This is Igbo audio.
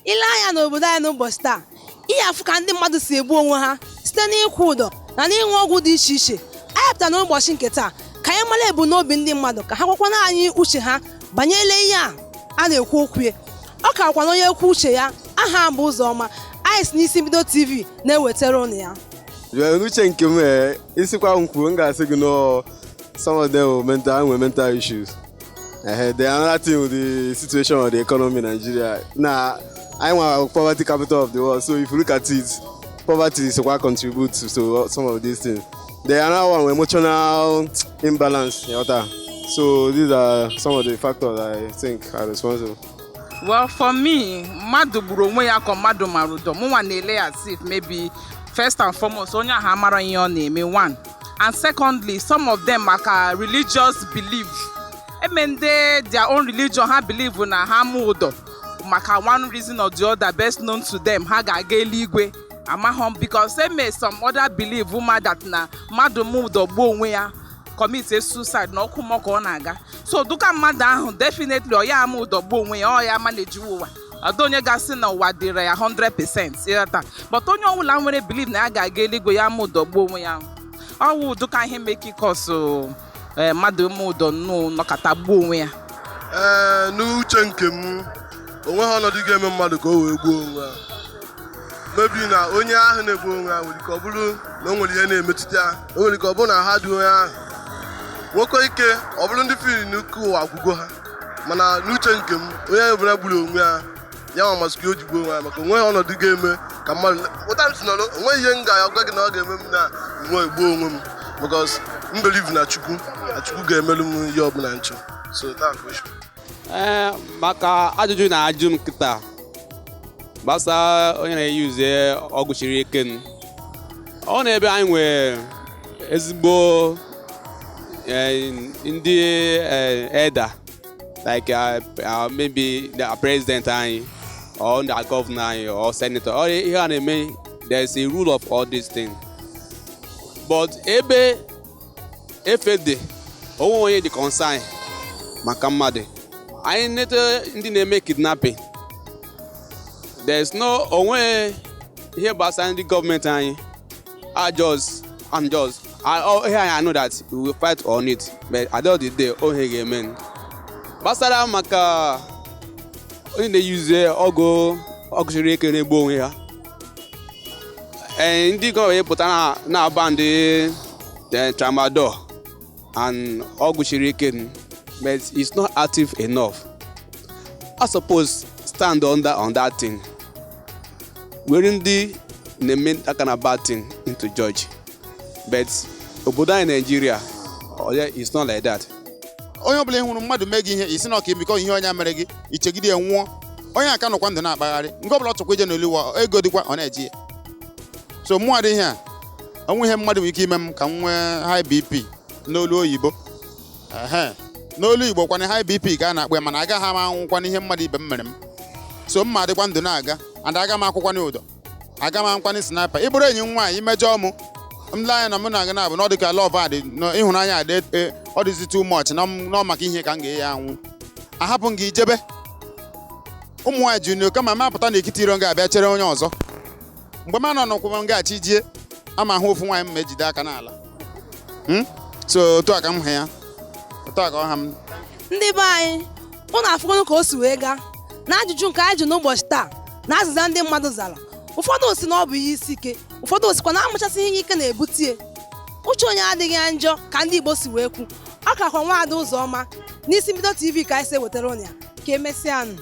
Ile anya n'obodo anyị n'ụbọchị taa, ihe afụ ka ndị mmadụ si egbu onwe ha site n'ịkwụ ụdọ na n'ịṅụ ọgwụ dị iche iche. Anyị pụtara n'ụbọchị nke taa ka anyị mara ebumnobi ndị mmadụ, ka ha gwakwana anyị uche ha banyere ihe a a na-ekwu okwu ya. Ọ ka kwa na onye ekwu uche ya. Aha m bụ Ụzọma. Anyị si n'Isi Mbido TV na-ewetara ụnụ ya. Well, n'uche nke m, isikwa m kwuo, m ga-asị gị no, some of them will mental nwere mental issues. The another thing with the situation of the economy in Nigeria na anyị nwa poverty capital of the world. So if you look at it, poverty is what contribute to some of these things. The another one, emotional imbalance, ịghọta? So these are some of the factors I think are responsible. Well, for me, mmadụ gburu onwe ya ka mmadụ mara ụdọ, mụnwa na-ele ya as if maybe first and foremost, onye ahụ amara ihe ọ na-eme, one, and secondly, some of them, maka religious belief, eme ndị their own religion, ha believe na ha ma ụdọ maka one reason or the other best known to them, ha ga-aga eluigwe. Amaghọ m, because eme some other belief ma that na mmadụ ma ụdọ gbuo onwe ya, commit a suicide, na ọkụ mmụọ ka ọ na-aga. So duka mmadụ ahụ, definitely ọ ya ama ụdọ gbuo onwe ya, ọ ya ama na-ejiwe ụwa ọdụ onye ga-asị na ụwa dịrị ya 100%, ịghọta? But onye ọbụla nwere belief na ya ga-aga eluigwe, ya ama ụdọ gbuo onwe ya, ọwụ ụdụka ihe make cause mmadụ ma ụdọ nnụ nọkọta gbuo onwe ya. Ee, n'uche nke m, onweghị ọnọdụ ga-eme mmadụ ka o wee gbuo onwe ya. Mebi na onye ahụ na-egbu onwe ya nwere ike ọ bụrụ na o nwere ihe na-emetụta ya. O nwere ike ọ bụrụ na ha dị onye ahụ nwoke ike, ọ bụrụ ndị feel n'uke ụwa agwụgo ha. Mana n'uche nke m, onye ọbụla gburu onwe ya, ya nwa masị ka o ji gbuo onwe ya, maka onweghị ọnọdụ ga-eme ka mmadụ ụta m si nọrọ. Onweghị ihe m ga-agwa gị na ọ ga-eme m na nwe egbuo onwe m, because m believe na Chukwu, na Chukwu ga-emelu m ihe ọbụla nchọ. So that question. Ee, maka ajụjụ na-ajụ m kịta gbasara onye na-eyuze ọgwụ siri ike n, ọ na-ebe anyị nwere ezigbo ndị elder, like maybe the president anyị or the governor anyị or senator or ihe a na-eme, there is a rule of all these things. But ebe efe dị, onwe onye dị concern maka mmadụ. Anyị nete ndị na-eme kidnapping, there is no onwe ihe gbasara ndị gọọmenti anyị. I just I'm just I, oh, here I know that we will fight on it, but at the end of the day, ohe ga-eme gbasara maka onye na-eyuze ọgwụ siri ike na-egbu onwe ya. Ee, ndị gọọmenti pụta na na-aba ndị tramadol and ọgwụ siri ike, but it's not active enough. I suppose stand under on that thing were ndị na-eme that kind of bad thing into judge, but obodo anyị Nigeria, oh yeah, it's not like that. Onye ọbụla ị hụrụ mmadụ mee gị ihe, isi na ọka imikọ ihe onye mere gị, ichegide ya nwụọ, onye aka nọkwa ndụ na-akpagharị nke ọbụla ọ chọkwa ije n'oluwa, ego dịkwa, ọ na-eji ya. So mụ adị ihe a, onwe ihe mmadụ nwere ike ime m ka m nwee high BP n'olu oyibo. Ehe, n'olu Igbo kwana, high BP ka a na-akpọ ya, mana agaghị m anwụkwana ihe mmadụ ibe m mere m. So mma adịkwa ndụ na-aga, and aga m akwụkwana ụdọ, aga m akwụkwana sniper. Ị bụrụ enyi m nwaanyị, imejọọ m, m lee anya na mụ na gị na-abụ na ọ dị ka love adị na ịhụnanya adị, ọ dịzi too much na ọ maka ihe ka m ga-eyi anwụ, ahapụ m gị ijebe. Ụmụ nwaanyị junior, kama m apụta n'ekiti iro ga-abịa chere onye ọzọ. Mgbe m anọ n'ụkwụ m gaghachi jie ama ahụ ofu nwaanyị m ma ejide aka n'ala. So otu a ka m hụ ya, otu a ka ọ ha m. Ndị be anyị, ụnụ afụgonụ ka o si wee gaa na ajụjụ nke anyị jụ n'ụbọchị taa na azịza ndị mmadụ zara. Ụfọdụ si na ọ bụ ihe isi ike, ụfọdụ sikwa na amụchasị ihe ike na-ebutie. Uche onye adịghị ya njọ, ka ndị Igbo si wee kwu. Ọ kakwa Nwaada Ụzọma n'Isi Mbido TV ka anyị si ewetara ụnụ ya. Ka emesịa nụ.